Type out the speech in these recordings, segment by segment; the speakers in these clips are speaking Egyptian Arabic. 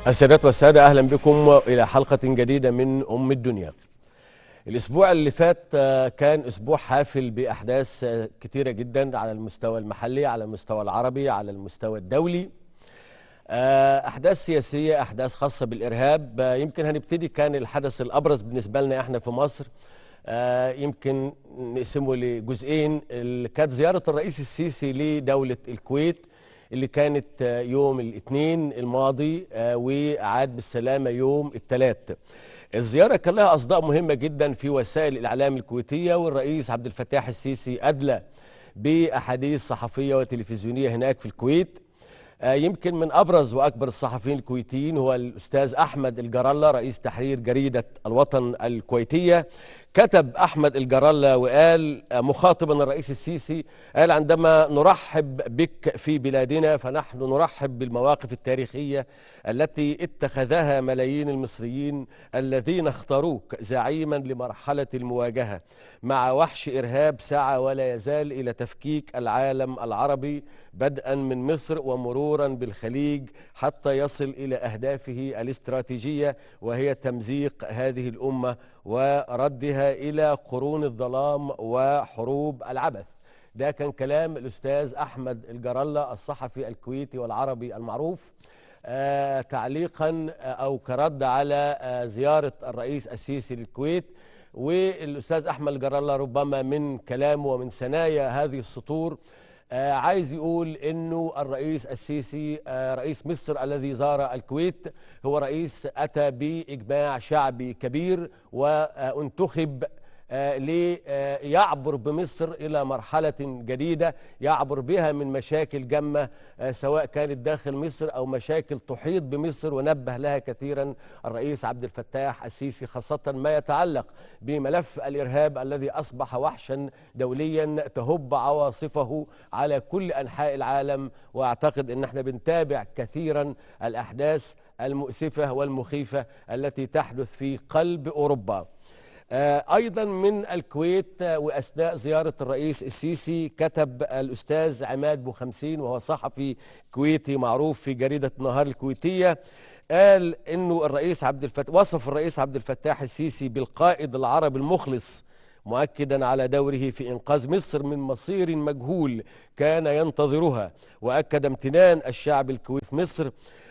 السيدات والسادة، أهلا بكم إلى حلقة جديدة من أم الدنيا. الأسبوع اللي فات كان أسبوع حافل بأحداث كتيرة جدا على المستوى المحلي، على المستوى العربي، على المستوى الدولي. أحداث سياسية، أحداث خاصة بالإرهاب. يمكن هنبتدي، كان الحدث الأبرز بالنسبة لنا إحنا في مصر يمكن نقسمه لجزئين. كانت زيارة الرئيس السيسي لدولة الكويت اللي كانت يوم الاثنين الماضي وعاد بالسلامة يوم الثلاث. الزيارة كان لها أصداء مهمة جدا في وسائل الإعلام الكويتية، والرئيس عبد الفتاح السيسي أدلى بأحاديث صحفية وتلفزيونية هناك في الكويت. يمكن من أبرز وأكبر الصحفيين الكويتيين هو الأستاذ أحمد الجارالله، رئيس تحرير جريدة الوطن الكويتية. كتب أحمد الجارالله وقال مخاطبا الرئيس السيسي، قال: عندما نرحب بك في بلادنا فنحن نرحب بالمواقف التاريخية التي اتخذها ملايين المصريين الذين اختاروك زعيما لمرحلة المواجهة مع وحش إرهاب سعى ولا يزال إلى تفكيك العالم العربي بدءا من مصر ومرورا بالخليج حتى يصل إلى أهدافه الاستراتيجية، وهي تمزيق هذه الأمة وردها إلى قرون الظلام وحروب العبث. ده كان كلام الأستاذ أحمد الجارالله الصحفي الكويتي والعربي المعروف، تعليقا أو كرد على زيارة الرئيس السيسي للكويت. والأستاذ أحمد الجارالله ربما من كلامه ومن ثنايا هذه السطور عايز يقول انه الرئيس السيسي رئيس مصر الذي زار الكويت هو رئيس اتى باجماع شعبي كبير وانتخب ليعبر بمصر إلى مرحلة جديدة يعبر بها من مشاكل جمة سواء كانت داخل مصر أو مشاكل تحيط بمصر، ونبه لها كثيرا الرئيس عبد الفتاح السيسي، خاصة ما يتعلق بملف الإرهاب الذي أصبح وحشا دوليا تهب عواصفه على كل أنحاء العالم. وأعتقد أن احنا بنتابع كثيرا الأحداث المؤسفة والمخيفة التي تحدث في قلب أوروبا. أيضا من الكويت وأثناء زيارة الرئيس السيسي كتب الأستاذ عماد بوخمسين، وهو صحفي كويتي معروف في جريدة النهار الكويتية، قال إنه الرئيس عبد الفتاح، وصف الرئيس عبد الفتاح السيسي بالقائد العربي المخلص، مؤكدا على دوره في إنقاذ مصر من مصير مجهول كان ينتظرها، وأكد امتنان الشعب الكويتي في مصر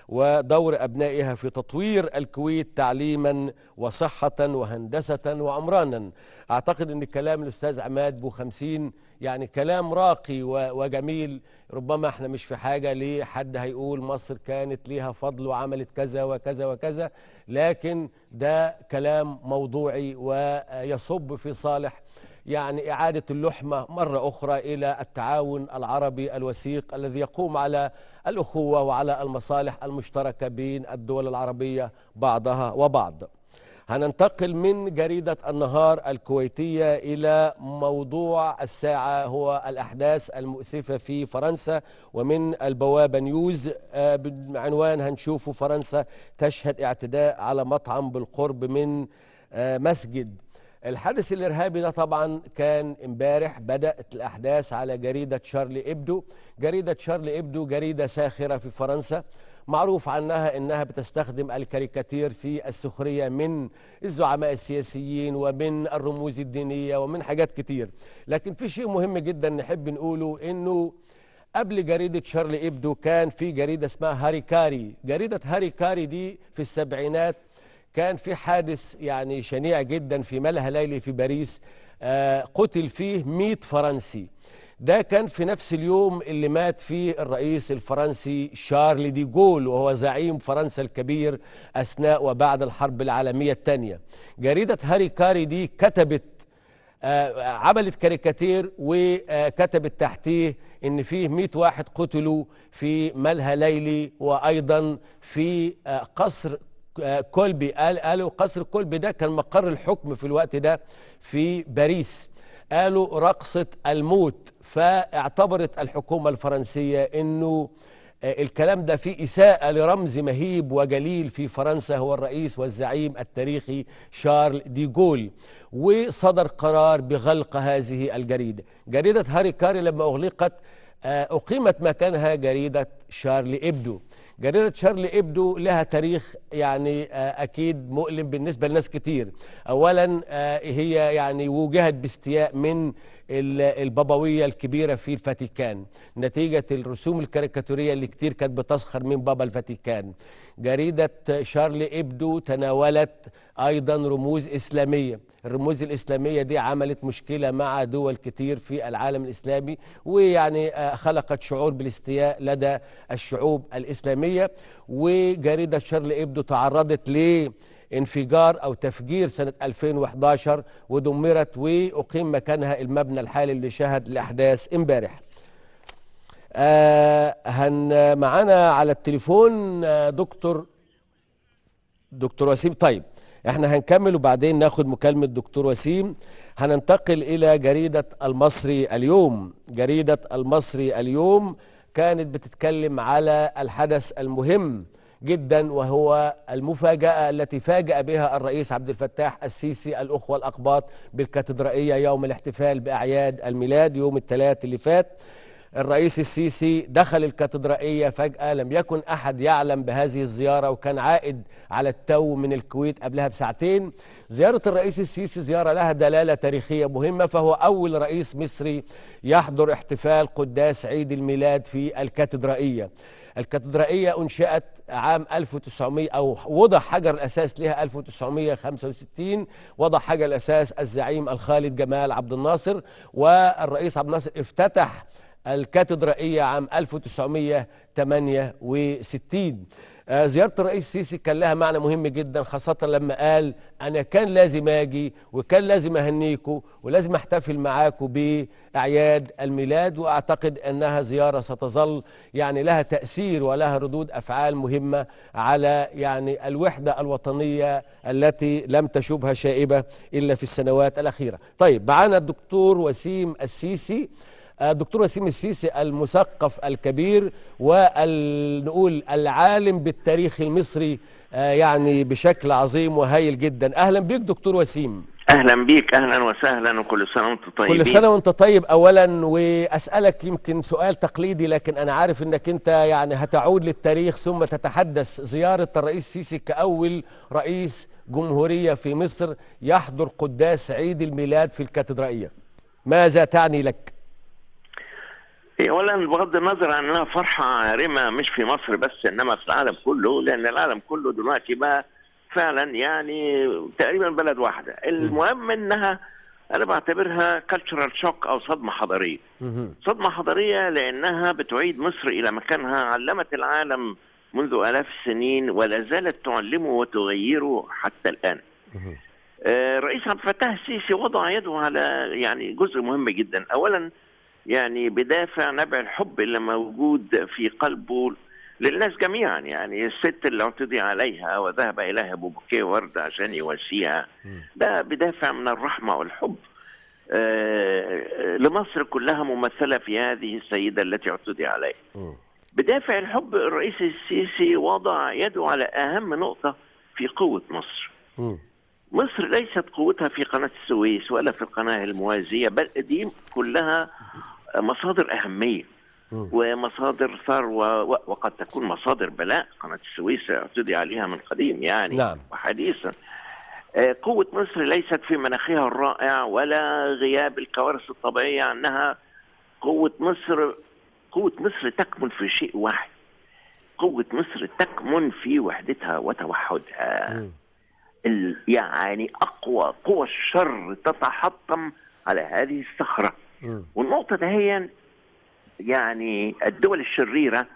ودور أبنائها في تطوير الكويت تعليما وصحة وهندسة وعمرانا. أعتقد أن كلام الأستاذ عماد بوخمسين يعني كلام راقي وجميل. ربما احنا مش في حاجة لحد هيقول مصر كانت ليها فضل وعملت كذا وكذا وكذا، لكن ده كلام موضوعي ويصب في صالح يعني إعادة اللحمة مرة أخرى إلى التعاون العربي الوثيق الذي يقوم على الأخوة وعلى المصالح المشتركة بين الدول العربية بعضها وبعض. هننتقل من جريدة النهار الكويتية إلى موضوع الساعة، هو الأحداث المؤسفة في فرنسا. ومن البوابة نيوز بعنوان هنشوفه: فرنسا تشهد اعتداء على مطعم بالقرب من مسجد. الحادث الإرهابي ده طبعا كان امبارح، بدأت الأحداث على جريدة شارلي إبدو. جريدة شارلي إبدو جريدة ساخرة في فرنسا، معروف عنها إنها بتستخدم الكاريكاتير في السخرية من الزعماء السياسيين ومن الرموز الدينية ومن حاجات كتير. لكن في شيء مهم جدا نحب نقوله، إنه قبل جريدة شارلي إبدو كان في جريدة اسمها هاريكاري. جريدة هاريكاري دي في السبعينات كان في حادث يعني شنيع جدا في ملهى ليلي في باريس، قتل فيه 100 فرنسي. ده كان في نفس اليوم اللي مات فيه الرئيس الفرنسي شارل دي جول، وهو زعيم فرنسا الكبير أثناء وبعد الحرب العالمية الثانية. جريدة هاريكاري دي كتبت عملت كاريكاتير وكتبت تحتيه ان فيه 100 واحد قتلوا في ملهى ليلي وأيضا في قصر كولبي. قالوا قصر كولبي ده كان مقر الحكم في الوقت ده في باريس. قالوا رقصة الموت. فاعتبرت الحكومة الفرنسية انه الكلام ده فيه إساءة لرمز مهيب وجليل في فرنسا، هو الرئيس والزعيم التاريخي شارل دي جول، وصدر قرار بغلق هذه الجريدة. جريدة هاريكاري لما أغلقت أقيمت مكانها جريدة شارلي إبدو. جريدة شارلي إبدو لها تاريخ يعني أكيد مؤلم بالنسبة لناس كتير. أولا هي يعني وجهت باستياء من البابوية الكبيرة في الفاتيكان نتيجة الرسوم الكاريكاتورية اللي كتير كانت بتسخر من بابا الفاتيكان. جريدة شارلي إبدو تناولت أيضا رموز إسلامية، الرموز الإسلامية دي عملت مشكلة مع دول كتير في العالم الإسلامي، ويعني خلقت شعور بالاستياء لدى الشعوب الإسلامية. وجريدة شارلي إبدو تعرضت لانفجار أو تفجير سنة 2011 ودمرت وأقيم مكانها المبنى الحالي اللي شهد الأحداث امبارح. معانا على التليفون دكتور وسيم. طيب احنا هنكمل وبعدين ناخد مكالمة دكتور وسيم. هننتقل إلى جريدة المصري اليوم. جريدة المصري اليوم كانت بتتكلم على الحدث المهم جدا، وهو المفاجأة التي فاجأ بها الرئيس عبد الفتاح السيسي الأخوة الأقباط بالكاتدرائية يوم الاحتفال بأعياد الميلاد يوم الثلاث اللي فات. الرئيس السيسي دخل الكاتدرائية فجأة، لم يكن أحد يعلم بهذه الزيارة، وكان عائد على التو من الكويت قبلها بساعتين. زيارة الرئيس السيسي زيارة لها دلالة تاريخية مهمة، فهو أول رئيس مصري يحضر احتفال قداس عيد الميلاد في الكاتدرائية. الكاتدرائية أنشئت عام 1900 أو وضع حجر الأساس لها 1965، وضع حجر الأساس الزعيم الخالد جمال عبد الناصر، والرئيس عبد الناصر افتتح الكاتدرائية عام 1968. زيارة الرئيس السيسي كان لها معنى مهم جدا، خاصة لما قال أنا كان لازم أجي وكان لازم أهنيكم ولازم أحتفل معاكم بأعياد الميلاد. وأعتقد أنها زيارة ستظل يعني لها تأثير ولها ردود أفعال مهمة على يعني الوحدة الوطنية التي لم تشوبها شائبة إلا في السنوات الأخيرة. طيب معانا الدكتور وسيم السيسي. الدكتور وسيم السيسي المثقف الكبير ونقول العالم بالتاريخ المصري يعني بشكل عظيم وهايل جدا. أهلا بك دكتور وسيم. أهلا بك، أهلا وسهلا، وكل سنة وأنت طيبين. كل سنة وأنت طيب. أولا وأسألك يمكن سؤال تقليدي، لكن أنا عارف أنك أنت يعني هتعود للتاريخ ثم تتحدث. زيارة الرئيس السيسي كأول رئيس جمهورية في مصر يحضر قداس عيد الميلاد في الكاتدرائية، ماذا تعني لك؟ اولا بغض النظر عن انها فرحه عارمة مش في مصر بس انما في العالم كله، لان العالم كله دلوقتي بقى فعلا يعني تقريبا بلد واحدة. المهم انها انا بعتبرها cultural shock او صدمة حضارية. صدمة حضارية لانها بتعيد مصر الى مكانها، علمت العالم منذ الاف السنين ولا زالت تعلمه وتغيره حتى الان. الرئيس عبد الفتاح السيسي وضع يده على يعني جزء مهم جدا. اولا يعني بدافع نبع الحب اللي موجود في قلبه للناس جميعا، يعني الست اللي اعتدي عليها وذهب اليها ببوكيه ورد عشان يواسيها، ده بدافع من الرحمة والحب لمصر كلها ممثلة في هذه السيدة التي اعتدي عليها. بدافع الحب الرئيس السيسي وضع يده على اهم نقطة في قوة مصر. مصر ليست قوتها في قناة السويس ولا في القناة الموازية، بل دي كلها مصادر أهمية ومصادر ثروة وقد تكون مصادر بلاء. قناة السويس اعتدي عليها من قديم يعني، نعم، وحديثا. قوة مصر ليست في مناخها الرائع ولا غياب الكوارث الطبيعية عنها. قوة مصر تكمن في شيء واحد، قوة مصر تكمن في وحدتها وتوحدها. يعني أقوى قوى الشر تتحطم على هذه الصخرة. والنقطة هي يعني الدول الشريرة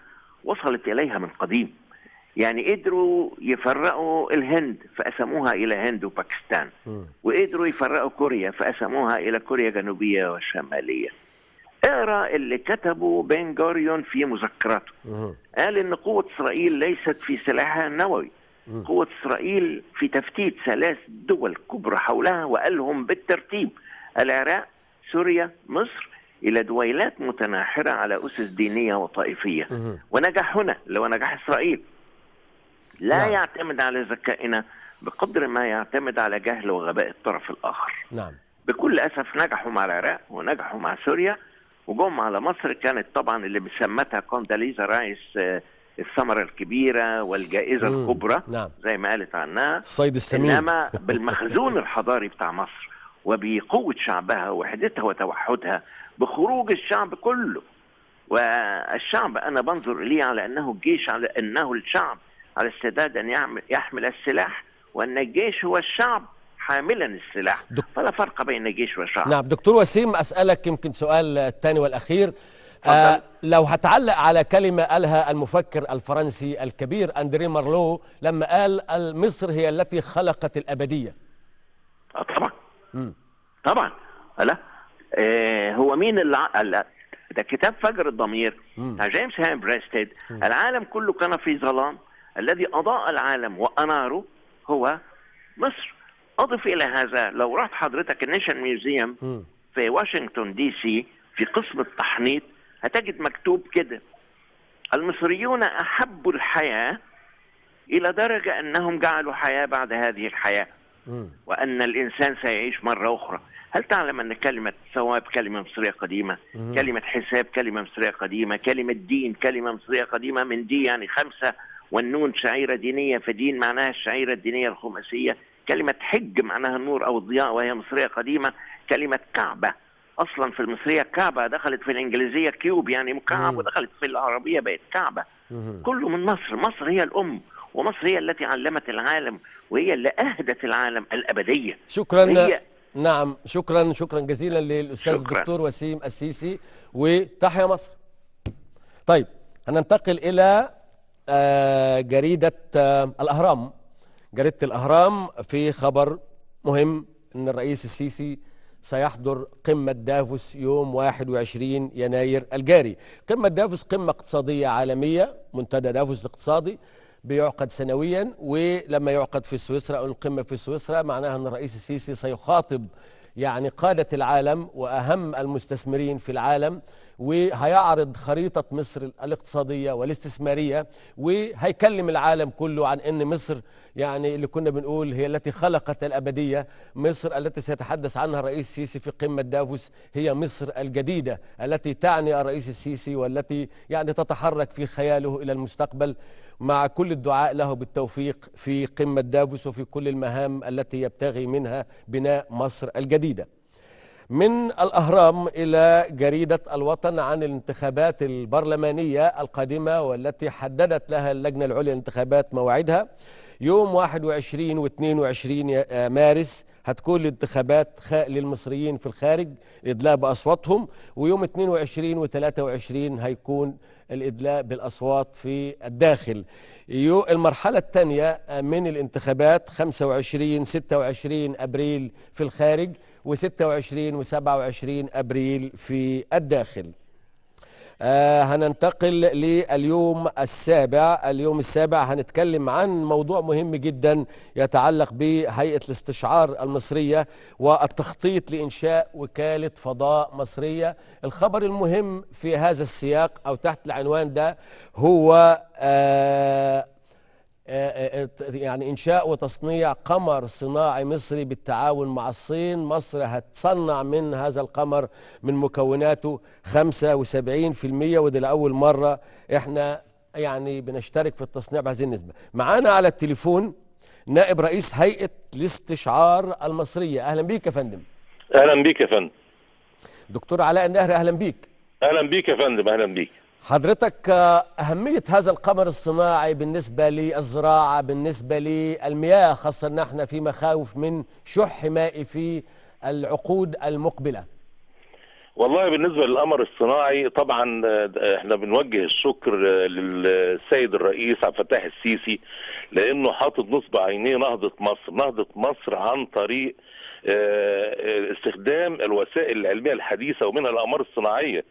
وصلت إليها من قديم، يعني قدروا يفرقوا الهند فقسموها إلى هند وباكستان، وقدروا يفرقوا كوريا فقسموها إلى كوريا جنوبية وشمالية. اقرأ اللي كتبه بن غوريون في مذكراته، قال إن قوة إسرائيل ليست في سلاحها النووي، قوة إسرائيل في تفتيت 3 دول كبرى حولها، وقالهم بالترتيب: العراق، سوريا، مصر، إلى دويلات متناحرة على أسس دينية وطائفية. ونجح هنا لو نجح إسرائيل لا يعتمد على ذكائنا بقدر ما يعتمد على جهل وغباء الطرف الآخر. نعم. بكل أسف نجحوا مع العراق ونجحوا مع سوريا وجم على مصر. كانت طبعا اللي بسمتها كونداليزا رايس الثمرة الكبيرة والجائزة الكبرى. نعم. زي ما قالت عنها الصيد السمين، إنما بالمخزون الحضاري بتاع مصر وبقوة شعبها ووحدتها وتوحدها، بخروج الشعب كله. والشعب أنا بنظر إليه على أنه الجيش، على أنه الشعب على استعداد أن يحمل السلاح، وأن الجيش هو الشعب حاملا السلاح، فلا فرق بين الجيش والشعب. نعم دكتور وسيم، أسألك يمكن سؤال الثاني والأخير. لو هتعلق على كلمة قالها المفكر الفرنسي الكبير أندري مارلو لما قال مصر هي التي خلقت الأبدية. طبعا. طبعا. لا هو مين اللي ده كتاب فجر الضمير بتاع جيمس هام بريستد. العالم كله كان في ظلام، الذي أضاء العالم وأناره هو مصر. أضف إلى هذا لو رحت حضرتك ال National Museum في واشنطن دي سي في قسم التحنيط هتجد مكتوب كده: المصريون أحبوا الحياة إلى درجة أنهم جعلوا حياة بعد هذه الحياة، وأن الإنسان سيعيش مرة أخرى. هل تعلم أن كلمة ثواب كلمة مصرية قديمة؟ كلمة حساب كلمة مصرية قديمة، كلمة دين كلمة مصرية قديمة، من دي يعني 5 والنون شعيرة دينية، فدين معناها الشعيرة الدينية الخماسية. كلمة حج معناها النور أو الضياء وهي مصرية قديمة. كلمة كعبة أصلا في المصرية كعبة، دخلت في الإنجليزية كيوب يعني مكعب، ودخلت في العربية بقت كعبة. كله من مصر. مصر هي الأم، ومصر هي التي علمت العالم، وهي اللي أهدت العالم الأبدية. شكرا. نعم، شكرا، شكرا جزيلا للأستاذ الدكتور وسيم السيسي، وتحيا مصر. طيب هننتقل إلى جريدة الأهرام. جريدة الأهرام في خبر مهم أن الرئيس السيسي سيحضر قمة دافوس يوم 21 يناير الجاري. قمة دافوس قمة اقتصادية عالمية، منتدى دافوس الاقتصادي بيعقد سنويا، ولما يعقد في سويسرا أو القمة في سويسرا معناها أن الرئيس السيسي سيخاطب يعني قادة العالم وأهم المستثمرين في العالم، وهيعرض خريطة مصر الاقتصادية والاستثمارية، وهيكلم العالم كله عن أن مصر يعني اللي كنا بنقول هي التي خلقت الأبدية، مصر التي سيتحدث عنها الرئيس السيسي في قمة دافوس هي مصر الجديدة التي تعني الرئيس السيسي والتي يعني تتحرك في خياله إلى المستقبل، مع كل الدعاء له بالتوفيق في قمة دافوس وفي كل المهام التي يبتغي منها بناء مصر الجديدة. من الأهرام إلى جريدة الوطن عن الانتخابات البرلمانية القادمة والتي حددت لها اللجنة العليا للانتخابات موعدها يوم 21 و 22 مارس. هتكون الانتخابات للمصريين في الخارج الإدلاء بأصواتهم، ويوم 22 و 23 هيكون الإدلاء بالأصوات في الداخل. المرحلة الثانية من الانتخابات 25 26 أبريل في الخارج، و26 و27 أبريل في الداخل. هننتقل لليوم السابع. اليوم السابع هنتكلم عن موضوع مهم جدا يتعلق بهيئة الاستشعار المصرية والتخطيط لإنشاء وكالة فضاء مصرية. الخبر المهم في هذا السياق أو تحت العنوان ده هو يعني إنشاء وتصنيع قمر صناعي مصري بالتعاون مع الصين. مصر هتصنع من هذا القمر من مكوناته 75%، وده لأول مرة احنا يعني بنشترك في التصنيع بهذه النسبة. معانا على التليفون نائب رئيس هيئة الاستشعار المصرية. أهلا بيك يا فندم. أهلا بيك يا فندم. دكتور علاء النهري، أهلا بيك. أهلا بيك يا فندم. أهلا بيك. حضرتك أهمية هذا القمر الصناعي بالنسبة للزراعة، بالنسبة للمياه، خاصة أن احنا في مخاوف من شح مائي في العقود المقبلة. والله بالنسبة للقمر الصناعي طبعا احنا بنوجه الشكر للسيد الرئيس عبد الفتاح السيسي، لأنه حاطط نصب عينيه نهضة مصر، نهضة مصر عن طريق استخدام الوسائل العلمية الحديثة ومنها الأقمار الصناعية.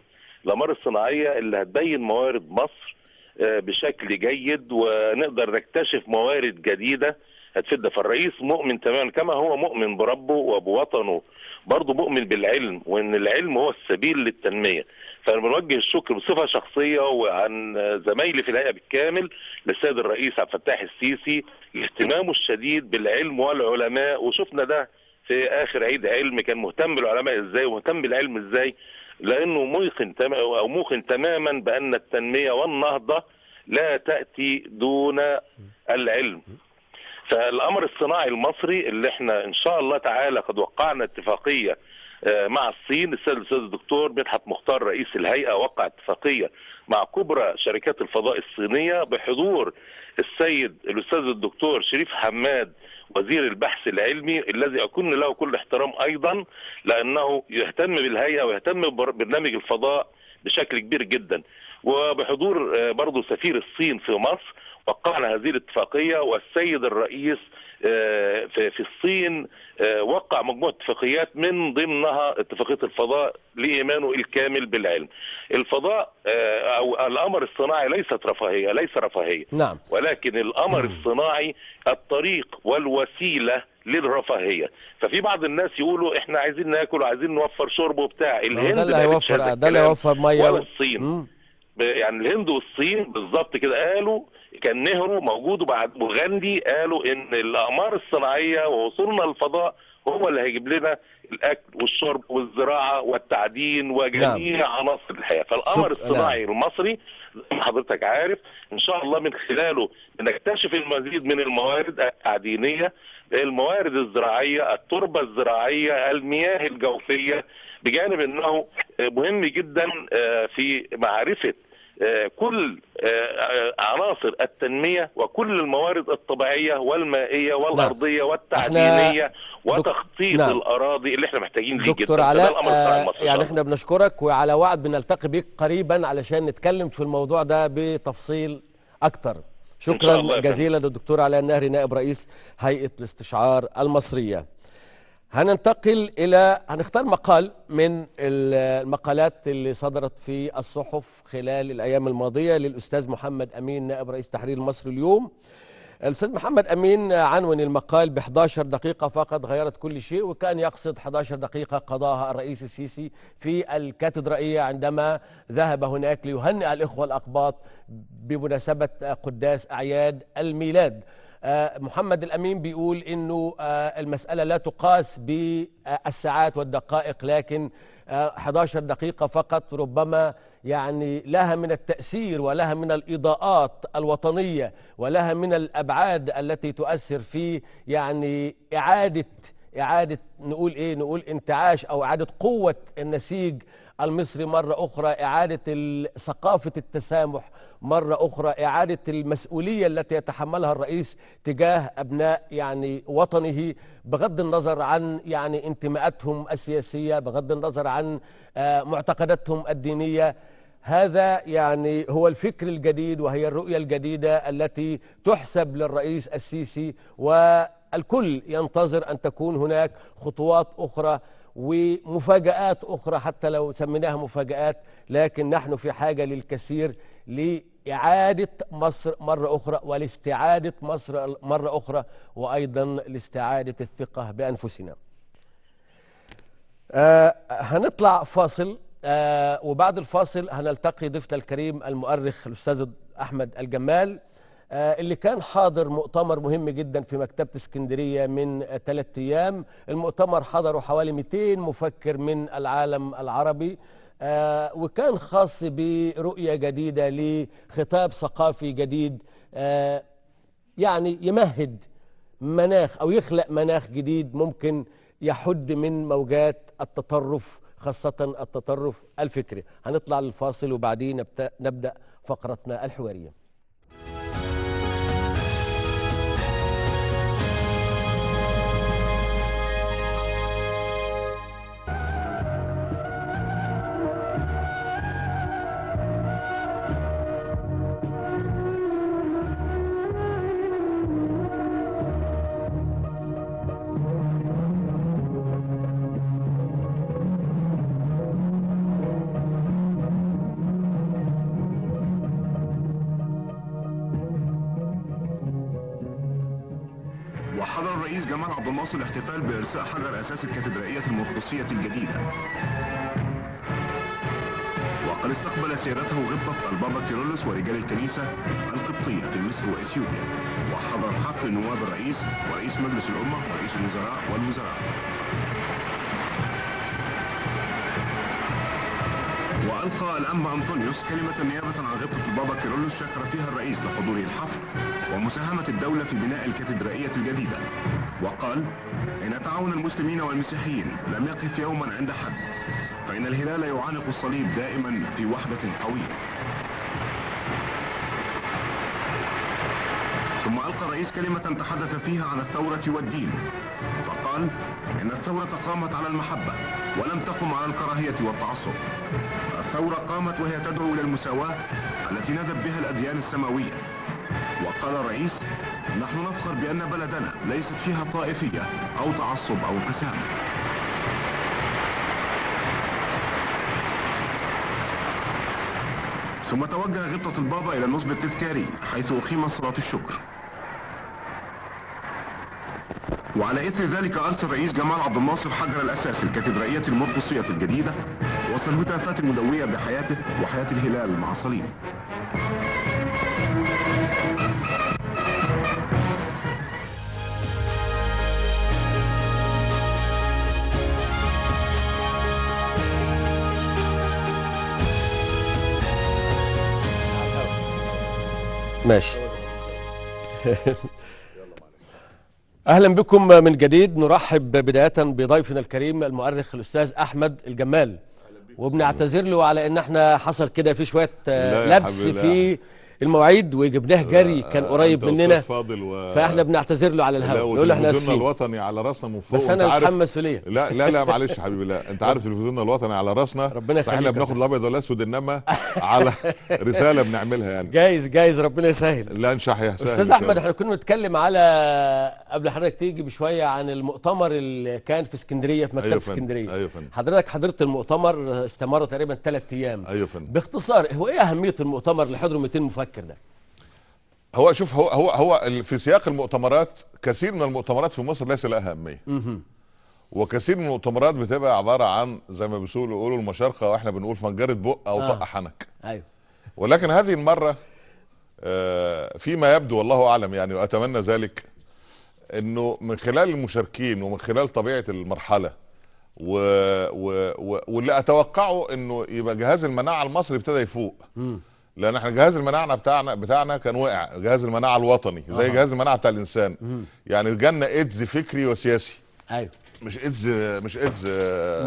الأقمار الصناعية اللي هتبين موارد مصر بشكل جيد ونقدر نكتشف موارد جديدة هتفيدنا. فالرئيس مؤمن تماما كما هو مؤمن بربه وبوطنه، برضه مؤمن بالعلم وإن العلم هو السبيل للتنمية. فأنا بنوجه الشكر بصفة شخصية وعن زمايلي في الهيئة بالكامل للسيد الرئيس عبد الفتاح السيسي لاهتمامه الشديد بالعلم والعلماء، وشفنا ده في آخر عيد علم كان مهتم بالعلماء إزاي ومهتم بالعلم إزاي، لأنه موقن تماما بأن التنمية والنهضة لا تأتي دون العلم. فالقمر الصناعي المصري اللي احنا ان شاء الله تعالى قد وقعنا اتفاقية مع الصين، السيد الاستاذ الدكتور مدحت مختار رئيس الهيئة وقع اتفاقية مع كبرى شركات الفضاء الصينية بحضور السيد الاستاذ الدكتور شريف حماد وزير البحث العلمي، الذي اكن له كل احترام ايضا لانه يهتم بالهيئة ويهتم ببرنامج الفضاء بشكل كبير جدا، وبحضور برضه سفير الصين في مصر وقعنا هذه الاتفاقية. والسيد الرئيس في الصين وقع مجموعة اتفاقيات من ضمنها اتفاقية الفضاء لإيمانه الكامل بالعلم. الفضاء أو القمر الصناعي ليست رفاهية، ليس رفاهية، نعم، ولكن القمر الصناعي الطريق والوسيلة للرفاهية. ففي بعض الناس يقولوا احنا عايزين ناكل وعايزين نوفر شرب وبتاع، الهند ده اللي هيوفر، ده اللي هيوفر مية، ولا الصين. يعني الهند والصين بالظبط كده قالوا، كان نهرو موجود وبعد وغاندي قالوا ان الاقمار الصناعية ووصولنا للفضاء هو اللي هيجيب لنا الاكل والشرب والزراعة والتعدين وجميع نعم. عناصر الحياة. فالقمر الصناعي المصري زي ما حضرتك عارف ان شاء الله من خلاله نكتشف المزيد من الموارد التعدينيه، الموارد الزراعية، التربة الزراعية، المياه الجوفيه، بجانب انه مهم جدا في معرفة كل عناصر التنمية وكل الموارد الطبيعية والمائية والأرضية والتعدينية وتخطيط الأراضي اللي احنا محتاجين ليه جدا. دكتور علاء، يعني احنا بنشكرك وعلى وعد بنلتقي بك قريبا علشان نتكلم في الموضوع ده بتفصيل أكتر. شكرا جزيلا للدكتور علاء النهري نائب رئيس هيئة الاستشعار المصرية. هننتقل إلى هنختار مقال من المقالات اللي صدرت في الصحف خلال الأيام الماضية للأستاذ محمد أمين نائب رئيس تحرير مصر اليوم. الأستاذ محمد أمين عنون المقال ب 11 دقيقة فقط غيرت كل شيء، وكان يقصد 11 دقيقة قضاها الرئيس السيسي في الكاتدرائية عندما ذهب هناك ليهنئ الإخوة الأقباط بمناسبة قداس أعياد الميلاد. محمد الأمين بيقول إنه المسألة لا تقاس بالساعات والدقائق، لكن 11 دقيقة فقط ربما يعني لها من التأثير ولها من الإضاءات الوطنية ولها من الأبعاد التي تؤثر في يعني إعادة نقول إيه، نقول انتعاش أو إعادة قوة النسيج المصري مرة أخرى، إعادة ثقافة التسامح مرة أخرى، إعادة المسؤولية التي يتحملها الرئيس تجاه أبناء يعني وطنه بغض النظر عن يعني انتماءاتهم السياسية، بغض النظر عن معتقداتهم الدينية. هذا يعني هو الفكر الجديد وهي الرؤية الجديدة التي تحسب للرئيس السيسي، والكل ينتظر أن تكون هناك خطوات أخرى ومفاجآت أخرى حتى لو سميناها مفاجآت، لكن نحن في حاجة للكثير لإعادة مصر مرة أخرى ولاستعادة مصر مرة أخرى وأيضا لاستعادة الثقة بأنفسنا. هنطلع فاصل، وبعد الفاصل هنلتقي ضيفنا الكريم المؤرخ الأستاذ أحمد الجمال اللي كان حاضر مؤتمر مهم جدا في مكتبة اسكندرية من 3 أيام. المؤتمر حضره حوالي 200 مفكر من العالم العربي، وكان خاص برؤية جديدة لخطاب ثقافي جديد يعني يمهد مناخ أو يخلق مناخ جديد ممكن يحد من موجات التطرف، خاصة التطرف الفكري. هنطلع للفاصل وبعدين نبدأ فقرتنا الحوارية. وحضر الرئيس جمال عبد الناصر الاحتفال بإرساء حجر أساس الكاتدرائية المرقسية الجديدة. وقد استقبل سيادته غبطة البابا كيرلس ورجال الكنيسة القبطية في مصر وإثيوبيا. وحضر حفل نواب الرئيس ورئيس مجلس الأمة ورئيس الوزراء والوزراء. وألقى وألقى الأنبا أنطونيوس كلمة نيابة عن غبطة البابا كيرلس شكر فيها الرئيس لحضوره الحفل ومساهمة الدولة في بناء الكاتدرائية الجديدة، وقال إن تعاون المسلمين والمسيحيين لم يقف يوما عند حد، فإن الهلال يعانق الصليب دائما في وحدة قوية. ثم ألقى الرئيس كلمة تحدث فيها عن الثورة والدين، فقال إن الثورة قامت على المحبة ولم تقم على الكراهية والتعصب. الثورة قامت وهي تدعو إلى المساواة التي نادت بها الأديان السماوية. وقال الرئيس نحن نفخر بأن بلدنا ليست فيها طائفية أو تعصب أو انقسام. ثم توجه غبطة البابا إلى النصب التذكاري حيث أقيم صلاة الشكر. وعلى إثر ذلك أرسل الرئيس جمال عبد الناصر حجر الأساس الكاتدرائية المرقسية الجديدة وصل الهتافات المدوية بحياته وحياة الهلال مع صليب. ماشي. اهلا بكم من جديد. نرحب بداية بضيفنا الكريم المؤرخ الاستاذ احمد الجمال، وبنعتذر له على ان احنا حصل كده في شوية لبس في المواعيد وجبناه جري، كان قريب مننا فاحنا بنعتذر له على الهواء، نقول له احنا اسفين. الوطني على راسنا من فوق، بس انا اتحمل مسؤولية. لا لا لا معلش يا حبيبي، لا انت عارف تلفزيوننا الوطني على راسنا، ربنا يخليك. احنا بناخد الابيض والاسود، انما على رسالة بنعملها يعني. جايز جايز، ربنا يسهل. لا انشح يا سهل. استاذ احمد، احنا كنا بنتكلم على قبل حضرتك تيجي بشوية عن المؤتمر اللي كان في اسكندرية في مكتبه. أيوة اسكندرية. ايوه فندم. حضرتك حضرت المؤتمر، استمر تقريبا 3 ايام. ايوه فندم. باختصار هو ايه اهمية المؤتمر اللي حضره 200 مفكر ده؟ هو شوف، هو في سياق المؤتمرات، كثير من المؤتمرات في مصر ليس لها اهمية. وكثير من المؤتمرات بتبقى عبارة عن زي ما بيقولوا المشارقه، واحنا بنقول فنجره بق او طق حنك. ايوه. ولكن هذه المرة فيما يبدو والله اعلم يعني، واتمنى ذلك، انه من خلال المشاركين ومن خلال طبيعة المرحلة واللي اتوقعه انه يبقى جهاز المناعة المصري ابتدى يفوق. لان احنا جهاز المناعة بتاعنا كان وقع، جهاز المناعة الوطني زي جهاز المناعة بتاع الانسان. يعني جالنا ايدز فكري وسياسي. ايوه. مش ايدز، مش ايدز.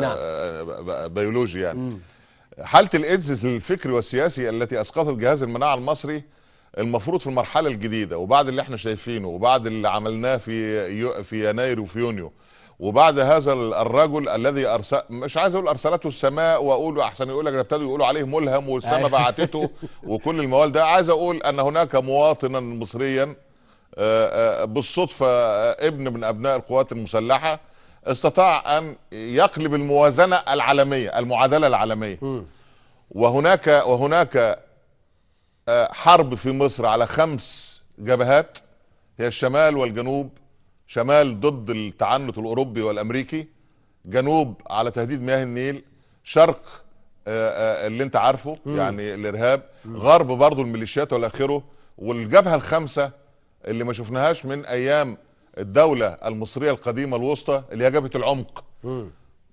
نعم. بيولوجي يعني. حاله الايدز الفكري والسياسي التي اسقطت جهاز المناعة المصري المفروض في المرحلة الجديدة، وبعد اللي احنا شايفينه وبعد اللي عملناه في يناير وفي يونيو، وبعد هذا الرجل الذي ارسل، مش عايز اقول ارسلته السماء واقول احسن يقول لك ده ابتدوا يقولوا عليه ملهم والسماء بعتته وكل الموال ده. عايز اقول ان هناك مواطنا مصريا بالصدفة ابن من ابناء القوات المسلحة استطاع ان يقلب الموازنة العالمية، المعادلة العالمية. وهناك حرب في مصر على 5 جبهات، هي الشمال والجنوب. شمال ضد التعنت الأوروبي والأمريكي، جنوب على تهديد مياه النيل، شرق اللي انت عارفه يعني الإرهاب، غرب برضو الميليشيات والآخرة. والجبهة الخامسة اللي ما شفناهاش من أيام الدولة المصرية القديمة الوسطى، اللي هي جبهة العمق.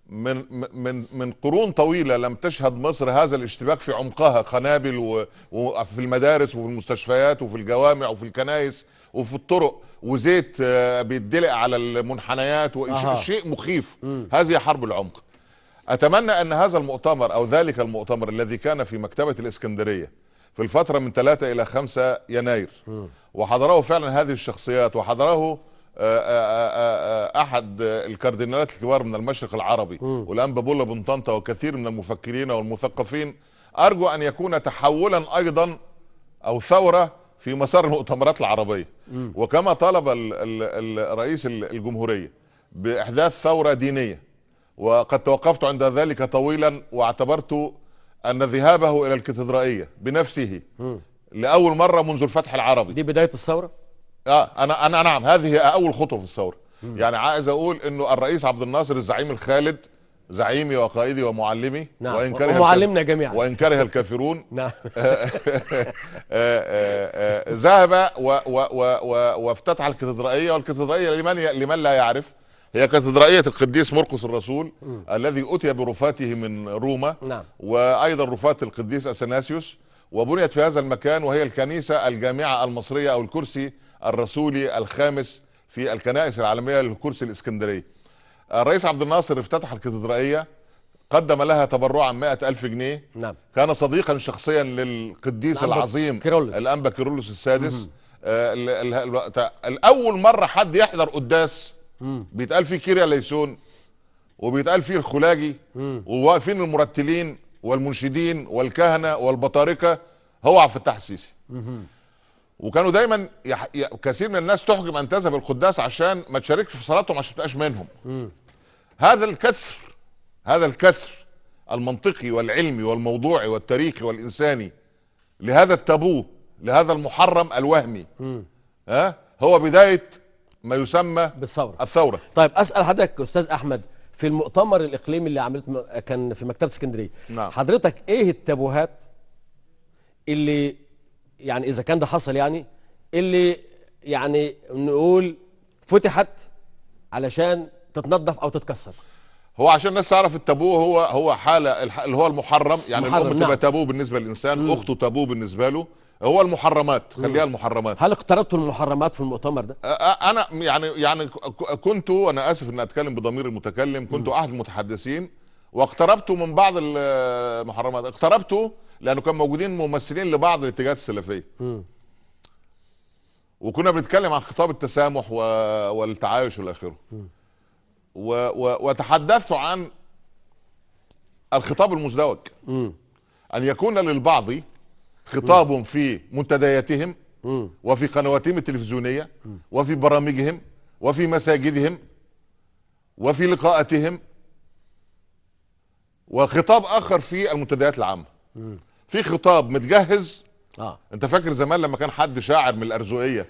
من من من قرون طويلة لم تشهد مصر هذا الاشتباك في عمقها، قنابل وفي المدارس وفي المستشفيات وفي الجوامع وفي الكنائس وفي الطرق، وزيت بيدلق على المنحنيات، شيء مخيف. هذه حرب العمق. أتمنى أن هذا المؤتمر أو ذلك المؤتمر الذي كان في مكتبة الإسكندرية في الفترة من 3 إلى 5 يناير، وحضره فعلا هذه الشخصيات، وحضره أحد الكاردينالات الكبار من المشرق العربي والأنبا بولا بن طنطا وكثير من المفكرين والمثقفين، أرجو أن يكون تحولا أيضا أو ثورة في مسار المؤتمرات العربية. وكما طالب رئيس الجمهورية بإحداث ثورة دينية، وقد توقفت عند ذلك طويلا، واعتبرت أن ذهابه إلى الكاتدرائية بنفسه لأول مرة منذ الفتح العربي، دي بداية الثورة؟ أنا نعم، هذه أول خطوة في الثورة. يعني عايز أقول إنه الرئيس عبد الناصر الزعيم الخالد، زعيمي وقائدي ومعلمي، نعم، وإن كره ومعلمنا جميعا، وإن كره الكافرون. نعم. ذهب وافتتح الكاتدرائية. والكاتدرائية لمن لا يعرف هي كاتدرائية القديس مرقس الرسول الذي أتي برفاته من روما. نعم. وأيضا رفات القديس أثناسيوس، وبنيت في هذا المكان، وهي الكنيسة الجامعة المصرية أو الكرسي الرسولي الخامس في الكنائس العالمية للكرسي الإسكندري. الرئيس عبد الناصر افتتح الكاتدرائية، قدم لها تبرعا 100,000 جنيه. نعم. كان صديقا شخصيا للقديس العظيم كيرلس. الأنبا كيرلس السادس. الأول مرة حد يحضر قداس بيتقال فيه كيريا ليسون وبيتقال فيه الخلاجي وواقفين المرتلين والمنشدين والكهنة والبطاركة، هو عبد الفتاح السيسي. وكانوا دايما كثير من الناس تحجم ان تذهب القداس عشان ما تشاركش في صلاتهم، عشان ما تبقاش منهم. هذا الكسر المنطقي والعلمي والموضوعي والتاريخي والإنساني لهذا التابو، لهذا المحرم الوهمي، هو بداية ما يسمى بالثورة. الثورة. طيب أسأل حضرتك أستاذ أحمد، في المؤتمر الإقليمي اللي عملت كان في مكتبة اسكندرية، نعم، حضرتك إيه التابوهات اللي يعني إذا كان ده حصل، يعني اللي يعني نقول فتحت علشان تتنظف أو تتكسر؟ هو عشان الناس تعرف التابو هو حالة اللي هو المحرم، يعني محرم، الأم تبقى نعم. تابو بالنسبة للإنسان، أخته تابو بالنسبة له، هو المحرمات، خليها المحرمات. هل اقتربتوا المحرمات في المؤتمر ده؟ أنا يعني كنت، أنا آسف إن أتكلم بضمير المتكلم، كنت أحد المتحدثين واقتربت من بعض المحرمات. اقتربت لأنه كان موجودين ممثلين لبعض الاتجاهات السلفية، وكنا بنتكلم عن خطاب التسامح والتعايش والى آخره، وتحدثت عن الخطاب المزدوج، أن يكون للبعض خطاب في منتدياتهم وفي قنواتهم التلفزيونية وفي برامجهم وفي مساجدهم وفي لقاءاتهم، وخطاب آخر في المنتديات العامة. في خطاب متجهز. انت فاكر زمان لما كان حد شاعر من الارزقيه،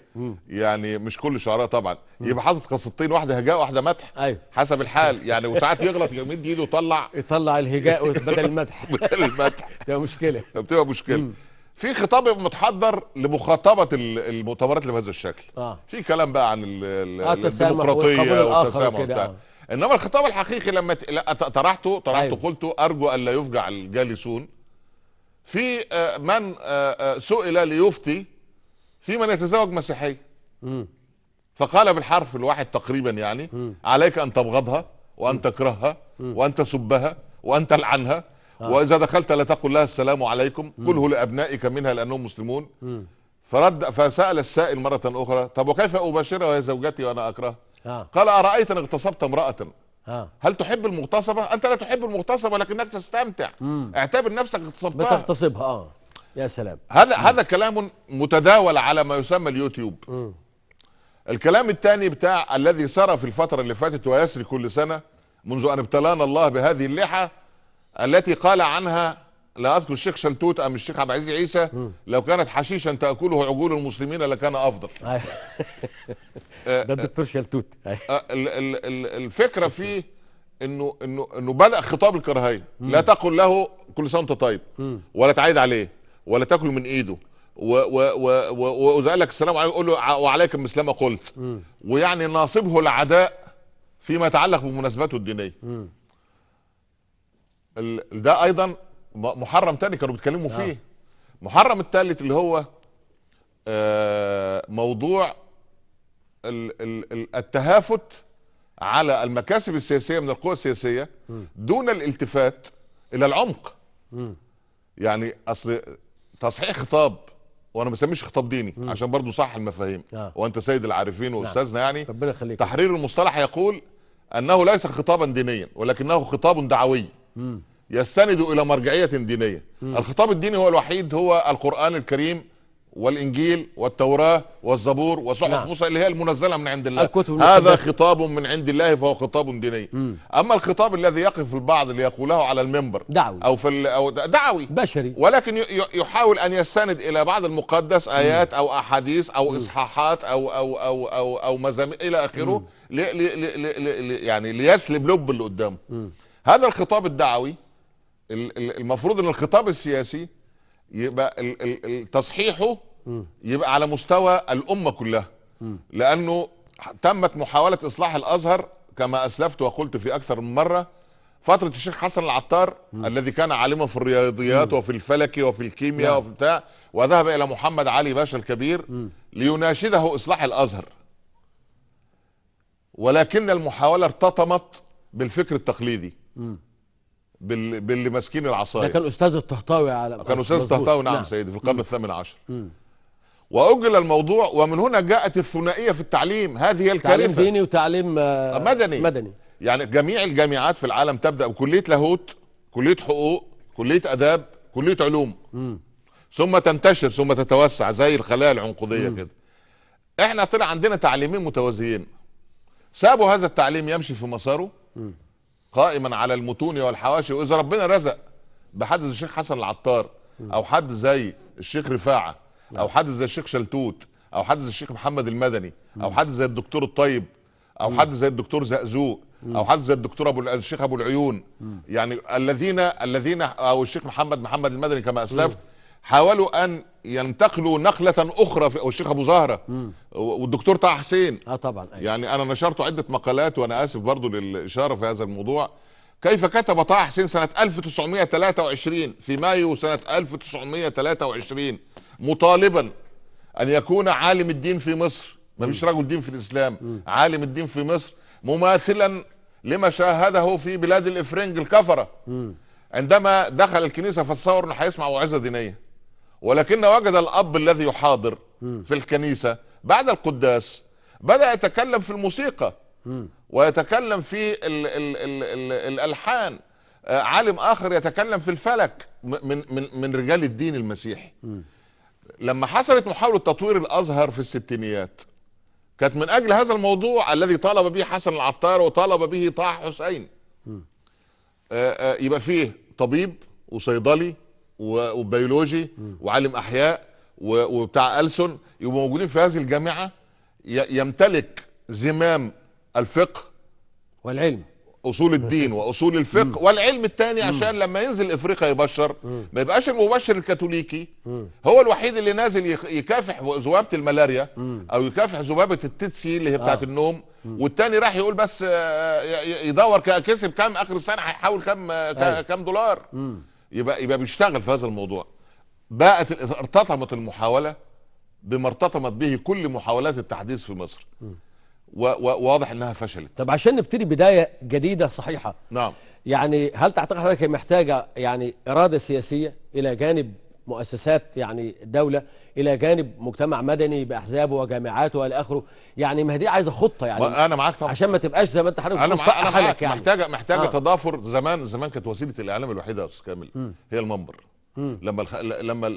يعني مش كل شعراء طبعا، يبقى حاطط قصيدتين، واحدة هجاء واحدة مدح. أيوه. حسب الحال يعني، وساعات يغلط يمد ايده ويطلع الهجاء بدل المدح. بدل المدح تبقى مشكلة، بتبقى مشكلة. في خطاب متحضر لمخاطبه المؤتمرات اللي بهذا الشكل. في كلام بقى عن الديمقراطية والتسامح وبتاع. انما الخطاب الحقيقي لما طرحته أيوه. قلت ارجو الا يفجع الجالسون. في من سئل ليفتي في من يتزوج مسيحية، فقال بالحرف الواحد تقريبا يعني، عليك أن تبغضها وأن تكرهها وأن تسبها وأن تلعنها، وإذا دخلت لا تقل لها السلام عليكم، قله لأبنائك منها لأنهم مسلمون. فرد، فسأل السائل مرة أخرى، طب وكيف أباشرها وهي زوجتي وأنا أكرهها؟ قال أرأيت أن اغتصبت امرأة، هل تحب المغتصبة؟ أنت لا تحب المغتصبة ولكنك تستمتع. اعتبر نفسك اغتصبتها، بتغتصبها. يا سلام. هذا كلام متداول على ما يسمى اليوتيوب. الكلام الثاني بتاع الذي سرى في الفترة اللي فاتت ويسري كل سنة منذ أن ابتلانا الله بهذه اللحى التي قال عنها، لا أذكر الشيخ شلتوت أم الشيخ عبد العزيز عيسى، لو كانت حشيشا تأكله عجول المسلمين لكان أفضل. ده الدكتور شلتوت. الفكرة فيه إنه إنه إنه بدأ خطاب الكراهية. لا تقل له كل سنة وأنت طيب، ولا تعيد عليه، ولا تاكل من إيده، وإذا قال لك السلام عليكم قول له وعليكم السلام قلت. ويعني ناصبه العداء فيما يتعلق بمناسباته الدينية. ده أيضا محرم تاني كانوا بيتكلموا فيه. محرم الثالث اللي هو موضوع التهافت على المكاسب السياسية من القوى السياسية دون الالتفات إلى العمق. يعني أصل تصحيح خطاب، وأنا ما بسميش خطاب ديني عشان برضو صح المفاهيم، وأنت سيد العارفين وأستاذنا، يعني ربنا يخليك. تحرير المصطلح يقول أنه ليس خطابا دينيا ولكنه خطاب دعوي يستند إلى مرجعية دينية. الخطاب الديني هو الوحيد، هو القرآن الكريم والإنجيل والتوراة والزبور وصحف موسى اللي هي المنزلة من عند الله. هذا خطاب من عند الله فهو خطاب ديني. أما الخطاب الذي يقف البعض ليقوله على المنبر دعوي أو في أو دعوي بشري، ولكن يحاول أن يستند إلى بعض المقدس، آيات أو أحاديث أو إصحاحات أو أو أو أو أو مزامير إلى آخره، يعني ليسلب لب اللي قدامه. هذا الخطاب الدعوي المفروض ان الخطاب السياسي يبقى تصحيحه يبقى على مستوى الأمة كلها، لأنه تمت محاولة إصلاح الأزهر كما أسلفت وقلت في أكثر من مرة، فترة الشيخ حسن العطار الذي كان عالما في الرياضيات وفي الفلك وفي الكيمياء وفي بتاع، وذهب إلى محمد علي باشا الكبير ليناشده إصلاح الأزهر، ولكن المحاولة ارتطمت بالفكر التقليدي، باللي ماسكين العصاية. ده كان أستاذ الطهطاوي على كان أستاذ الطهطاوي، نعم سيدي، في القرن الثامن عشر. وأجل الموضوع، ومن هنا جاءت الثنائية في التعليم. هذه هي الكارثة، تعليم ديني وتعليم مدني. يعني جميع الجامعات في العالم تبدأ بكلية لاهوت، كلية حقوق، كلية آداب، كلية علوم، ثم تنتشر ثم تتوسع زي الخلايا العنقودية كده. احنا طلع عندنا تعليمين متوازيين، سابوا هذا التعليم يمشي في مساره قائما على المتون والحواشي. وإذا ربنا رزق بحد زي الشيخ حسن العطار، أو حد زي الشيخ رفاعة، أو حد زي الشيخ شلتوت، أو حد زي الشيخ محمد المدني، أو حد زي الدكتور الطيب، أو حد زي الدكتور زقزوق، أو حد زي الدكتور الشيخ أبو العيون، يعني الذين أو الشيخ محمد المدني كما أسلفت، حاولوا أن ينتقلوا نقلة أخرى في، أو الشيخ أبو زهرة والدكتور طه حسين. طبعا. أيوة. يعني أنا نشرت عدة مقالات، وأنا آسف برضو للإشارة في هذا الموضوع، كيف كتب طه حسين سنة 1923 في مايو سنة 1923 مطالبا أن يكون عالم الدين في مصر، ما فيش رجل دين في الإسلام، عالم الدين في مصر مماثلا لما شاهده في بلاد الإفرنج الكفرة. عندما دخل الكنيسة فتصور أنه هيسمع موعظة دينية، ولكن وجد الأب الذي يحاضر في الكنيسة بعد القداس بدأ يتكلم في الموسيقى ويتكلم في ال ال ال ال الألحان، عالم آخر يتكلم في الفلك، من من من رجال الدين المسيحي. لما حصلت محاولة تطوير الأزهر في الستينيات كانت من أجل هذا الموضوع الذي طالب به حسن العطار وطالب به طه حسين. يبقى فيه طبيب وصيدلي وبيولوجي وعالم أحياء وبتاع ألسن، يبقوا موجودين في هذه الجامعة، يمتلك زمام الفقه والعلم، أصول الدين وأصول الفقه والعلم الثاني، عشان لما ينزل إفريقيا يبشر ما يبقاش المبشر الكاثوليكي هو الوحيد اللي نازل يكافح ذبابة الملاريا أو يكافح ذبابة التتسي اللي هي بتاعت النوم، والتاني راح يقول بس يدور كسب كام آخر السنة، هيحاول كام دولار. يبقى بيشتغل في هذا الموضوع. بقت ارتطمت المحاولة بما ارتطمت به كل محاولات التحديث في مصر، وواضح انها فشلت. طب عشان نبتدي بداية جديدة صحيحه، نعم، يعني هل تعتقد حضرتك هي محتاجه يعني اراده سياسية الى جانب مؤسسات يعني الدولة، الى جانب مجتمع مدني باحزابه وجامعاته والى اخره؟ يعني ما هي دي عايزه خطه، يعني انا معاك طبعا، عشان ما تبقاش زي ما انت حضرتك انا معاك. يعني محتاجه تضافر. زمان كانت وسيلة الاعلام الوحيدة يا استاذ كامل هي المنبر.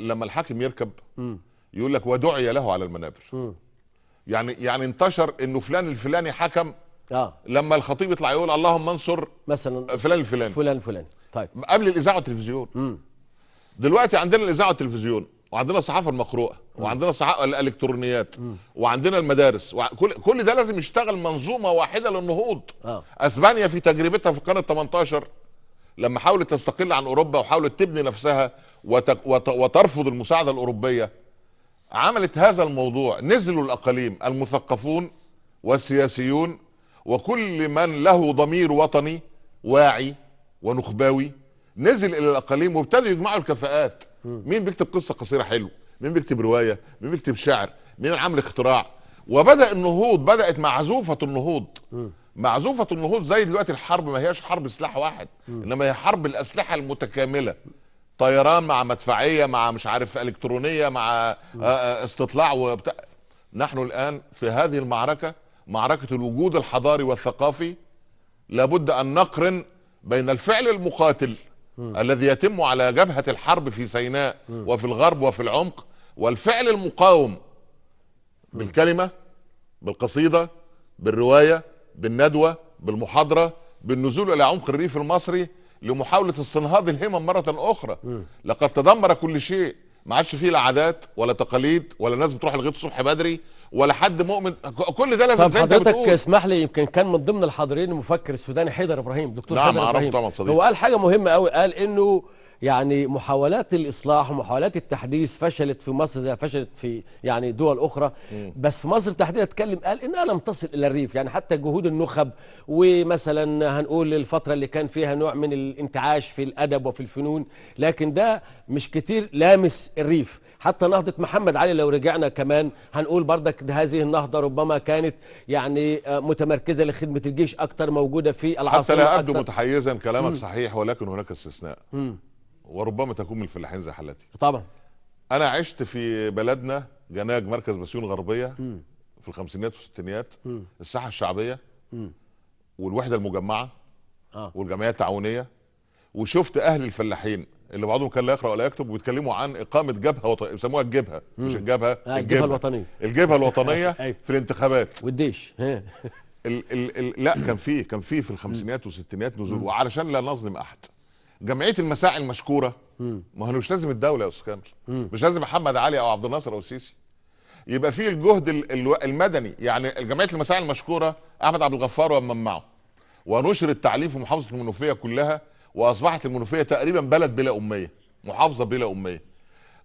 لما الحاكم يركب يقول لك ودعي له على المنابر. يعني انتشر انه فلان الفلاني حكم. لما الخطيب يطلع يقول اللهم انصر مثلا فلان الفلاني فلان فلاني. طيب قبل الاذاعة والتلفزيون. دلوقتي عندنا الاذاعة والتلفزيون، وعندنا الصحافة المقروءه، وعندنا الصحافة الالكترونيات، وعندنا المدارس، كل ده لازم يشتغل منظومة واحدة للنهوض. اسبانيا في تجربتها في القرن ال18 لما حاولت تستقل عن اوروبا وحاولت تبني نفسها وترفض المساعدة الاوروبية، عملت هذا الموضوع. نزلوا الأقاليم المثقفون والسياسيون وكل من له ضمير وطني واعي ونخباوي، نزل إلى الأقاليم وابتدوا يجمعوا الكفاءات. مين بيكتب قصة قصيرة حلو، مين بيكتب رواية، مين بيكتب شعر، مين عامل اختراع. وبدأ النهوض، بدأت معزوفة النهوض. معزوفة النهوض زي دلوقتي الحرب ما هياش حرب سلاح واحد، إنما هي حرب الأسلحة المتكاملة، طيران مع مدفعية مع مش عارف إلكترونية مع استطلاع وبتاع. نحن الآن في هذه المعركة، معركة الوجود الحضاري والثقافي، لابد أن نقرن بين الفعل المقاتل الذي يتم على جبهة الحرب في سيناء وفي الغرب وفي العمق، والفعل المقاوم بالكلمة، بالقصيدة، بالرواية، بالندوة، بالمحاضرة، بالنزول إلى عمق الريف المصري لمحاولة استنهاض الهمم مرة أخرى. لقد تدمر كل شيء، ما عادش فيه لا عادات ولا تقاليد ولا ناس بتروح لغاية الصبح بدري ولا حد مؤمن. كل ده لازم. طب حضرتك اسمح لي، يمكن كان من ضمن الحاضرين المفكر السوداني حيدر ابراهيم، دكتور حيدر ابراهيم. طبعا صديق. هو قال حاجة مهمة قوي، قال انه يعني محاولات الإصلاح ومحاولات التحديث فشلت في مصر زي فشلت في يعني دول أخرى، بس في مصر تحديدا اتكلم قال إنها لم تصل إلى الريف. يعني حتى جهود النخب، ومثلا هنقول الفترة اللي كان فيها نوع من الانتعاش في الأدب وفي الفنون، لكن ده مش كتير لامس الريف. حتى نهضة محمد علي لو رجعنا كمان هنقول بردك هذه النهضة ربما كانت يعني متمركزة لخدمة الجيش أكتر، موجودة في العاصمة حتى لا أبدو متحيزا. كلامك صحيح، ولكن هناك استثناء، وربما تكون من الفلاحين زي حالتي. طبعا أنا عشت في بلدنا جناج، مركز بسيون غربية، في الخمسينيات والستينيات، الساحة الشعبية والوحدة المجمعة والجمعية التعاونية، وشفت أهل الفلاحين اللي بعضهم كان لا يقرأ ولا يكتب وبيتكلموا عن إقامة جبهة وطنية، بيسموها الجبهة، مش الجبهة، الجبهة الوطنية، الجبهة الوطنية في الانتخابات والجيش. لا، كان في في الخمسينيات والستينيات نزول. وعلشان لا نظلم أحد، جمعية المساعي المشكورة، ما هو مش لازم الدولة يا أستاذ كامل، مش لازم محمد علي أو عبد الناصر أو السيسي، يبقى فيه الجهد المدني. يعني جمعية المساعي المشكورة أحمد عبد الغفار ومن معه، ونشر التعليم في محافظة المنوفية كلها، وأصبحت المنوفية تقريبا بلد بلا أمية، محافظة بلا أمية.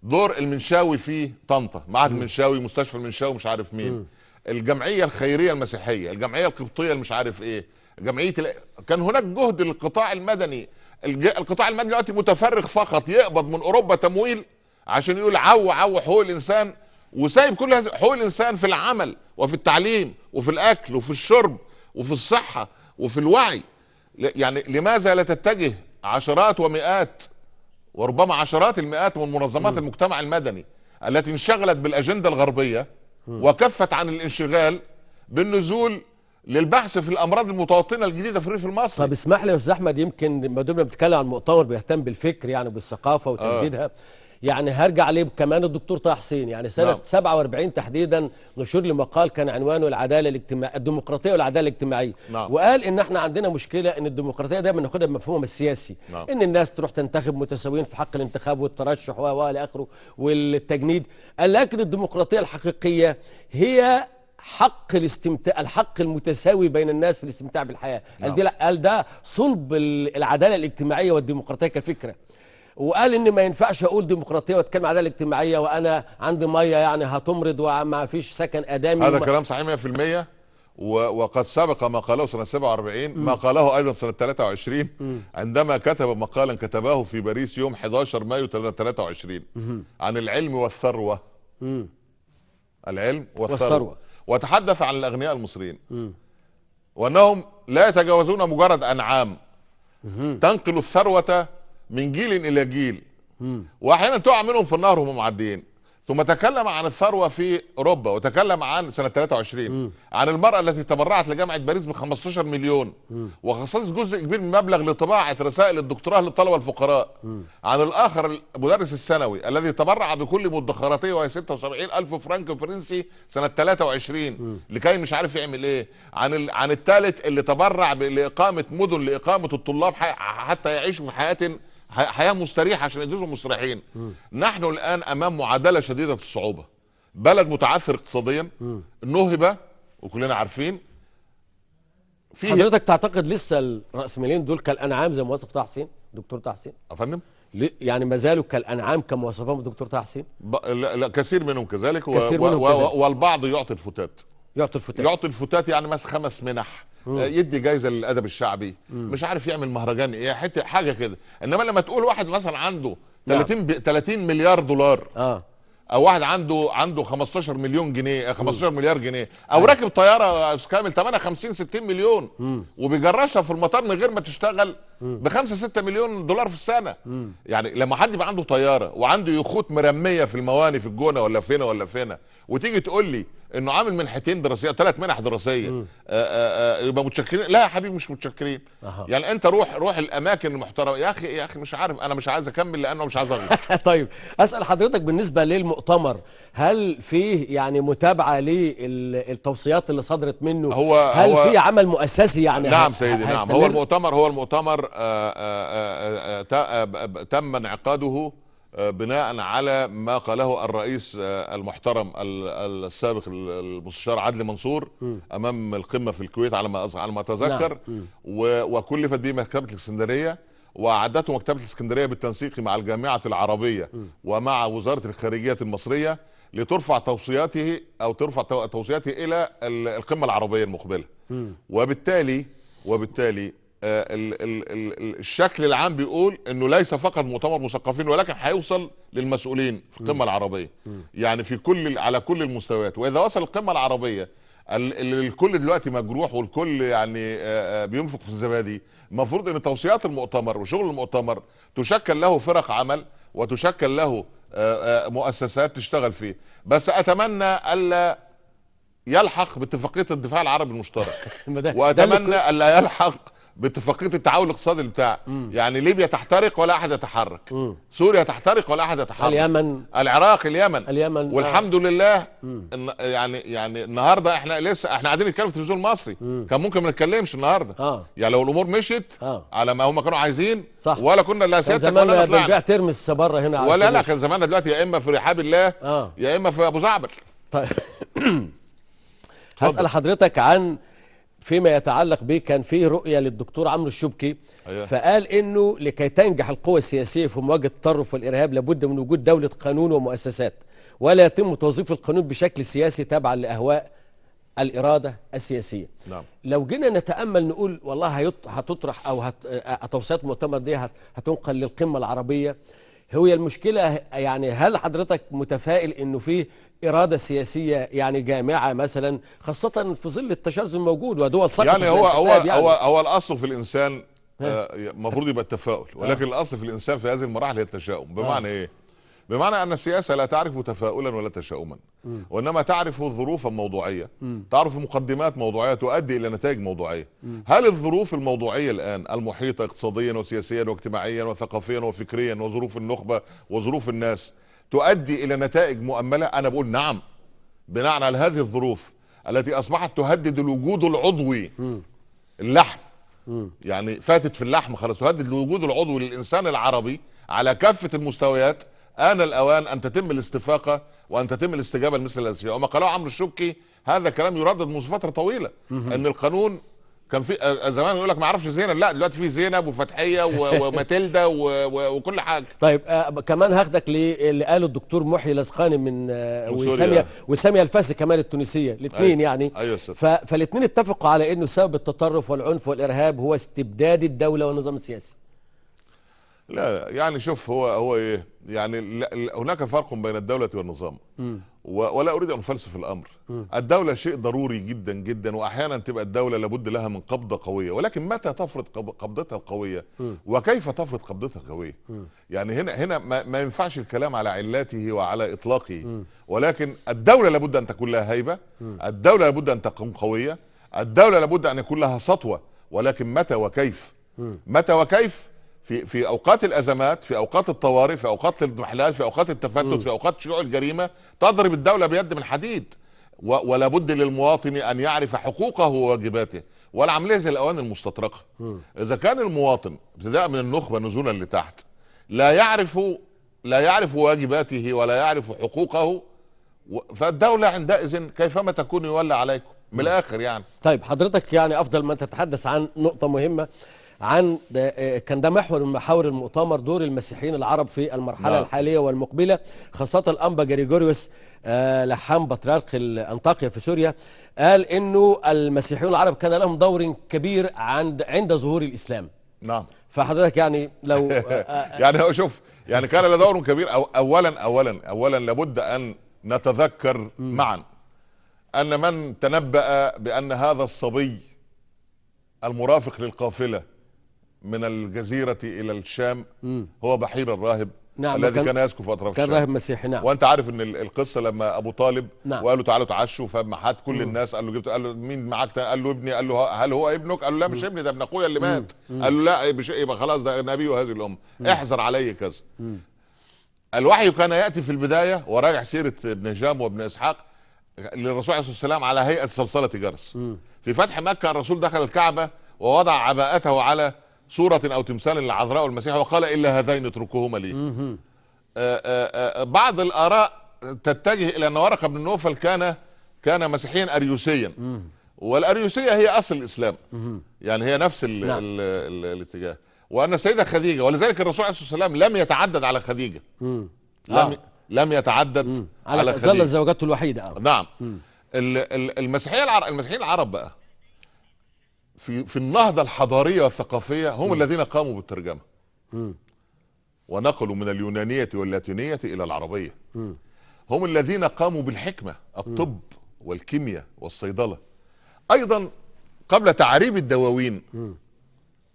دور المنشاوي في طنطا، معهد المنشاوي، مستشفى المنشاوي، مش عارف مين، الجمعية الخيرية المسيحية، الجمعية القبطية مش عارف إيه، جمعية كان هناك جهد للقطاع المدني. القطاع المدني دلوقتي متفرغ فقط، يقبض من أوروبا تمويل عشان يقول عو عو حقوق الإنسان، وسايب كل هذا حقوق الإنسان في العمل وفي التعليم وفي الأكل وفي الشرب وفي الصحة وفي الوعي. يعني لماذا لا تتجه عشرات ومئات وربما عشرات المئات من منظمات المجتمع المدني التي انشغلت بالأجندة الغربية وكفت عن الانشغال بالنزول للبحث في الأمراض المتوطنة الجديدة في الريف المصري؟ طب اسمح لي يا أستاذ أحمد، يمكن ما دمنا بنتكلم عن مؤتمر بيهتم بالفكر يعني بالثقافة وتجديدها، يعني هرجع ليه كمان الدكتور طه حسين. يعني سنة 47 تحديدا نشر لي مقال كان عنوانه العدالة الاجتماعية، الديمقراطية والعدالة الاجتماعية. وقال إن احنا عندنا مشكلة إن الديمقراطية دايما ناخدها بمفهومها السياسي، إن الناس تروح تنتخب متساويين في حق الانتخاب والترشح والى آخره والتجنيد. قال لكن الديمقراطية الحقيقية هي حق الاستمتاع، الحق المتساوي بين الناس في الاستمتاع بالحياة. قال ده صلب العدالة الاجتماعية والديمقراطية كفكرة. وقال ان ما ينفعش اقول ديمقراطية واتكلم عدالة اجتماعية وانا عندي مية يعني هتمرض وما فيش سكن ادمي. هذا كلام صحيح 100%، وقد سبق ما قاله سنة 47، ما قاله ايضا سنة 23 عندما كتب مقالا كتباه في باريس يوم 11 مايو 23 عن العلم والثروة. العلم والثروة، وتحدث عن الاغنياء المصريين وانهم لا يتجاوزون مجرد انعام تنقل الثروة من جيل إلى جيل، وأحيانا تقع منهم في النهر وهم معديين. ثم تكلم عن الثروة في أوروبا، وتكلم عن سنة 23 عن المرأة التي تبرعت لجامعة باريس ب 15 مليون وخصصت جزء كبير من المبلغ لطباعة رسائل الدكتوراه للطلبة الفقراء. عن الآخر المدرس الثانوي الذي تبرع بكل مدخراته وهي 76 ألف فرنك فرنسي سنة 23 لكي مش عارف يعمل إيه. عن الثالث اللي تبرع لإقامة مدن لإقامة الطلاب حتى يعيشوا في حياة مستريحة عشان يدرسوا مستريحين. نحن الآن أمام معادلة شديدة الصعوبة، بلد متعثر اقتصاديا، نهب وكلنا عارفين. فيه حضرتك تعتقد لسه الرأسماليين دول كالأنعام زي ما وصف طه حسين، دكتور طه حسين؟ أفندم؟ يعني ما زالوا كالأنعام كما وصفهم الدكتور طه حسين؟ لا، كثير منهم كذلك، والبعض يعطي الفتات. يعطي الفتات، يعني مثلا 5 منح، يدي جايزة للادب الشعبي، مش عارف يعمل مهرجان ايه، حتة حاجة كده. انما لما تقول واحد مثلا عنده 30 مليار دولار، او واحد عنده 15 مليون جنيه، 15 مليار جنيه، او راكب طيارة كامل ثمنها 50 60 مليون وبيجرشها في المطار من غير ما تشتغل ب 5 6 مليون دولار في السنة. يعني لما حد يبقى عنده طيارة وعنده يخوت مرمية في المواني في الجونه ولا فينا ولا فينا، وتيجي تقول لي انه عامل منحتين دراسية، 3 منح دراسية، يبقى متشكرين؟ لا يا حبيبي مش متشكرين. يعني انت روح الاماكن المحترمة يا اخي. يا اخي مش عارف، انا مش عايز اكمل لانه مش عايز اغلط. طيب اسال حضرتك بالنسبة للمؤتمر، هل فيه يعني متابعه للتوصيات اللي صدرت منه؟ هل في عمل مؤسسي يعني؟ نعم سيدي، نعم. هو المؤتمر تم انعقاده بناء على ما قاله الرئيس المحترم السابق المستشار عدلي منصور امام القمه في الكويت على ما اتذكر. نعم. وكلفت به مكتبه الاسكندرية، وأعدته مكتبة الإسكندرية بالتنسيق مع الجامعة العربية ومع وزارة الخارجية المصرية لترفع توصياته أو ترفع توصياته إلى القمة العربية المقبلة. وبالتالي الشكل العام بيقول انه ليس فقط مؤتمر مثقفين، ولكن هيوصل للمسؤولين في القمه العربية، يعني في كل على كل المستويات. واذا وصل القمه العربية اللي الكل دلوقتي مجروح والكل يعني بينفق في الزبادي، المفروض ان توصيات المؤتمر وشغل المؤتمر تشكل له فرق عمل وتشكل له مؤسسات تشتغل فيه. بس اتمنى الا يلحق باتفاقيه الدفاع العربي المشترك، واتمنى الا يلحق باتفاقيه التعاون الاقتصادي اللي بتاع يعني ليبيا تحترق ولا احد يتحرك، سوريا تحترق ولا احد يتحرك، اليمن، العراق، اليمن. والحمد لله إن يعني النهارده احنا لسه احنا قاعدين نتكلم في التلفزيون المصري، كان ممكن ما نتكلمش النهارده. يعني لو الامور مشيت على ما هم كانوا عايزين، صح، ولا كنا لا سيادتك ولا طلعنا بنبيع ترمس بره هنا، ولا لا كان زماننا دلوقتي يا اما في رحاب الله يا اما في ابو زعبل. طيب هسأل حضرتك عن فيما يتعلق به، كان فيه رؤية للدكتور عمرو الشبكي. أيوة. فقال إنه لكي تنجح القوى السياسية في مواجهة التطرف والإرهاب لابد من وجود دولة قانون ومؤسسات، ولا يتم توظيف القانون بشكل سياسي تابعا لأهواء الإرادة السياسية. نعم. لو جينا نتأمل نقول والله هتطرح أو توصيات المؤتمر دي هتنقل للقمة العربية، هي المشكلة يعني هل حضرتك متفائل إنه فيه إرادة سياسية يعني جامعة مثلا، خاصة في ظل التشرذم الموجود ودول سقطت؟ يعني هو هو يعني هو هو الأصل في الإنسان المفروض يبقى التفاؤل، ولكن الأصل في الإنسان في هذه المراحل هي التشاؤم. بمعنى إيه؟ بمعنى أن السياسة لا تعرف تفاؤلا ولا تشاؤما، وإنما تعرف ظروفا موضوعية، تعرف مقدمات موضوعية تؤدي إلى نتائج موضوعية. هل الظروف الموضوعية الآن المحيطة اقتصاديا وسياسيا واجتماعيا وثقافيا وفكريا وظروف النخبة وظروف الناس تؤدي إلى نتائج مؤملة؟ أنا بقول نعم، بناء على هذه الظروف التي أصبحت تهدد الوجود العضوي، اللحم يعني فاتت في اللحم خلاص، تهدد الوجود العضوي للإنسان العربي على كافة المستويات. آن الأوان أن تتم الاستفاقة وأن تتم الاستجابة لمثل الأشياء. وما قاله عمرو الشبكي هذا كلام يردد منذ فترة طويلة، أن القانون كان في زمان يقول لك ما اعرفش زينب، لا دلوقتي في زينب وفتحيه وماتيلدا وكل حاجة. طيب كمان هاخدك اللي قاله الدكتور محيي لزقاني من وساميه الفاسي كمان التونسية، الاثنين. أيوة. يعني أيوة. فالاثنين اتفقوا على انه سبب التطرف والعنف والارهاب هو استبداد الدولة والنظام السياسي. لا يعني شوف هو ايه يعني، هناك فرق بين الدولة والنظام، ولا اريد ان افلسف الامر. الدولة شيء ضروري جدا جدا، واحيانا تبقى الدولة لابد لها من قبضه قوية، ولكن متى تفرض قبضتها القوية وكيف تفرض قبضتها القوية؟ يعني هنا ما ينفعش الكلام على علاته وعلى اطلاقه، ولكن الدولة لابد ان تكون لها هيبة، الدولة لابد ان تكون قوية، الدولة لابد ان يكون لها سطوة، ولكن متى وكيف؟ متى وكيف؟ في اوقات الازمات، في اوقات الطوارئ، في اوقات الاضمحلال، في اوقات التفتت، في اوقات شيوع الجريمة، تضرب الدولة بيد من حديد. ولا بد للمواطن ان يعرف حقوقه وواجباته، والعملية زي الاواني المستطرقه. اذا كان المواطن ابتداء من النخبة نزولا لتحت لا يعرف واجباته ولا يعرف حقوقه، فالدولة عندئذ كيفما تكون يولى عليكم من الاخر يعني. طيب حضرتك يعني افضل ما تتحدث عن نقطة مهمة، عن كان ده محور من محاور المؤتمر، دور المسيحيين العرب في المرحلة نعم. الحالية والمقبلة، خاصة الأنبا جريجوريوس لحام بطريرك أنطاكيا في سوريا، قال إنه المسيحيون العرب كان لهم دور كبير عند ظهور الإسلام. نعم. فحضرتك يعني لو يعني هو شوف يعني كان له دور كبير. أو أولا أولا أولا لابد أن نتذكر معا أن من تنبأ بأن هذا الصبي المرافق للقافلة من الجزيرة إلى الشام هو بحير الراهب. نعم. الذي كان يسكن في أطراف الشام، كان راهب مسيحي. نعم. وأنت عارف إن القصة لما أبو طالب نعم. وقالوا تعالوا تعشوا، فمحات كل الناس، قال له جبت، قال له مين معاك؟ قال له ابني. قال له هل هو ابنك؟ قال له لا مش ابني، ده ابن أخويا اللي مات. قال له لا يبقى خلاص ده نبي هذه الأمة، احذر علي كذا. الوحي كان يأتي في البداية، وراجع سيرة ابن هشام وابن إسحاق، للرسول عليه الصلاة والسلام على هيئة صلصلة جرس. في فتح مكة الرسول دخل الكعبة ووضع عباءته على صورة أو تمثال للعذراء والمسيح وقال إلا هذين اتركوهما لي. بعض الآراء تتجه إلى أن ورقة بن نوفل كان مسيحيا أريوسيا، والأريوسية هي أصل الإسلام، يعني هي نفس ال ال ال الاتجاه. وان السيدة خديجة، ولذلك الرسول عليه الصلاة والسلام لم يتعدد على خديجة. لم يتعدد على خديجة، ظلت زوجته الوحيدة. نعم. المسيحية المسيحيين العرب بقى في النهضة الحضارية والثقافية هم الذين قاموا بالترجمة ونقلوا من اليونانية واللاتينيه الى العربية. هم الذين قاموا بالحكمة، الطب والكيمياء والصيدله. ايضا قبل تعريب الدواوين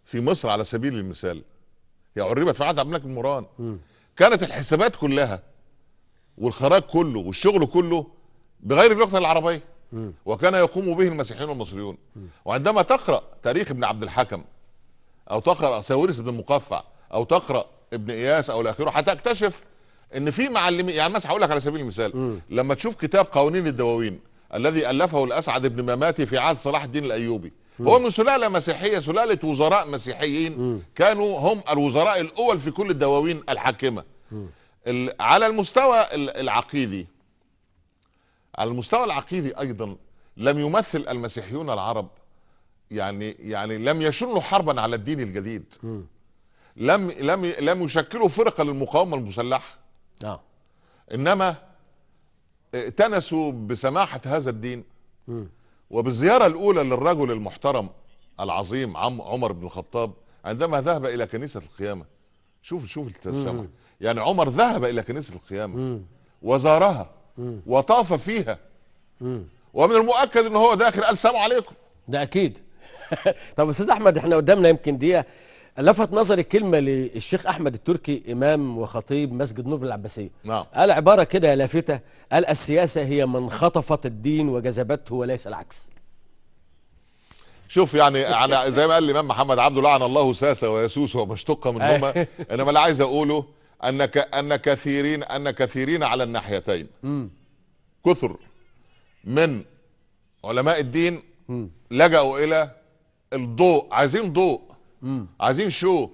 في مصر على سبيل المثال، هي عربت في عهد عبد الملك المران، كانت الحسابات كلها والخراج كله والشغل كله بغير اللغة العربية، وكان يقوم به المسيحيون المصريون. وعندما تقرأ تاريخ ابن عبد الحكم أو تقرأ ساويرس بن المقفع أو تقرأ ابن إياس أو الآخرة، هتكتشف إن في معلمين. يعني مثلا هقول لك على سبيل المثال، لما تشوف كتاب قوانين الدواوين الذي ألفه الأسعد بن مماتي في عهد صلاح الدين الأيوبي، هو من سلالة مسيحية، سلالة وزراء مسيحيين كانوا هم الوزراء الأول في كل الدواوين الحاكمة. على المستوى العقيدي، على المستوى العقيدي أيضا لم يمثل المسيحيون العرب يعني لم يشنوا حربا على الدين الجديد، لم لم لم يشكلوا فرقة للمقاومة المسلحة، إنما ائتنسوا بسماحة هذا الدين. وبالزيارة الأولى للرجل المحترم العظيم عمر بن الخطاب عندما ذهب إلى كنيسة القيامة، شوف التسامح، يعني عمر ذهب إلى كنيسة القيامة وزارها وطاف فيها، ومن المؤكد ان هو داخل قال السلام عليكم. ده اكيد. طب استاذ احمد، احنا قدامنا يمكن دقيقة، لفت نظري كلمة للشيخ احمد التركي امام وخطيب مسجد نور العباسية. نعم. قال عبارة كده لافته، قال السياسة هي من خطفت الدين وجذبته وليس العكس. شوف يعني زي ما قال الامام محمد عبده، لعن الله ساسه ويسوس وما اشتق منهما. انما اللي عايز اقوله ان كثيرين على الناحيتين، كثر من علماء الدين لجأوا الى الضوء، عايزين ضوء، عايزين شو،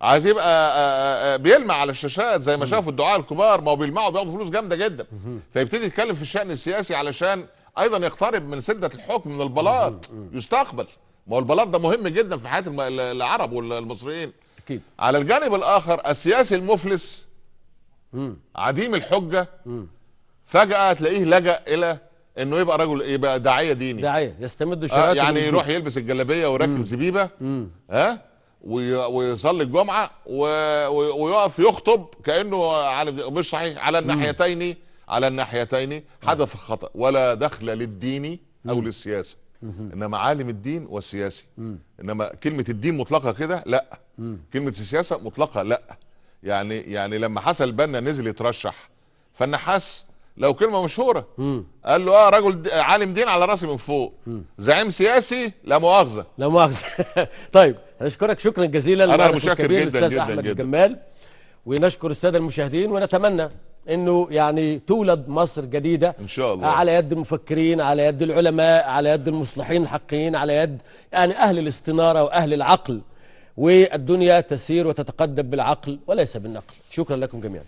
عايز يبقى بيلمع على الشاشات زي ما شافوا الدعاء الكبار، ما هو بيلمعوا بياخدوا فلوس جامدة جدا، فيبتدي يتكلم في الشأن السياسي علشان ايضا يقترب من سدة الحكم، من البلاط، يستقبل. ما هو البلاط ده مهم جدا في حياة العرب والمصريين. أكيد. على الجانب الاخر السياسي المفلس عديم الحجة، فجأة تلاقيه لجأ الى انه يبقى رجل، يبقى داعية ديني، داعية يستمد شهادته، يعني يروح يلبس الجلابية ويركب زبيبة، ها، ويصلي الجمعة ويقف يخطب كأنه على، مش صحيح. على الناحيتين، على الناحيتين حدث خطأ، ولا دخل للدين او للسياسة، انما عالم الدين والسياسي. انما كلمة الدين مطلقة كده لا، كلمة السياسة مطلقة لا. يعني لما حسن البنا نزل يترشح، فالنحاس لو كلمة مشهورة قال له رجل عالم دين على راسي من فوق، زعيم سياسي لا مؤاخذة، لا مؤاخذة. طيب اشكرك شكرا جزيلا، انا متشكر جدا الاستاذ جدا احمد جدا الجمال، ونشكر السادة المشاهدين، ونتمنى انه يعني تولد مصر جديدة ان شاء الله، على يد المفكرين، على يد العلماء، على يد المصلحين الحقيقيين، على يد يعني اهل الاستناره واهل العقل، والدنيا تسير وتتقدم بالعقل وليس بالنقل. شكرا لكم جميعا.